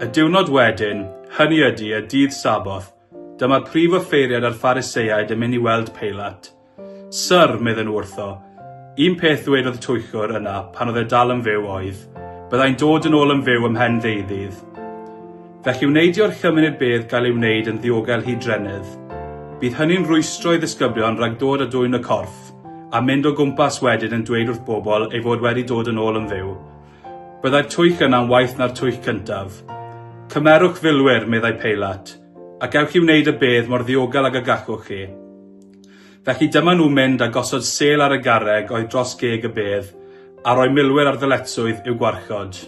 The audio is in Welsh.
Y diwrnod wedyn, hynny ydy, y dydd Saboth, dyma'r prif offeiriad a'r Phariseaid yn mynd i weld Peilat. Syr, medden nhw wrtho, un peth ddwedodd y twyllwr yna pan oedd e dal yn fyw oedd, 'Byddai'n dod yn ôl yn fyw ymhen ddeuddydd. Felly wnei di orchymyn i'r bedd gael ei wneud yn ddiogel hyd drennydd. Bydd hynny'n rwystro ei ddisgyblion rhag dod a dwyn y corff, a mynd o gwmpas wedyn yn dweud wrth bobl ei fod wedi dod yn ôl yn fyw. Byddai'r twyll yna'n waeth na'r twyll cyntaf. Cymerwch filwyr, meddai Peilat, ac ewch i wneud y bedd mor ddiogel ag y gallwch chi. Felly dyma nhw'n mynd a gosod sêl ar y garreg oedd dros geg y bedd, a rhoi milwyr ar ddyletswydd i'w gwarchod.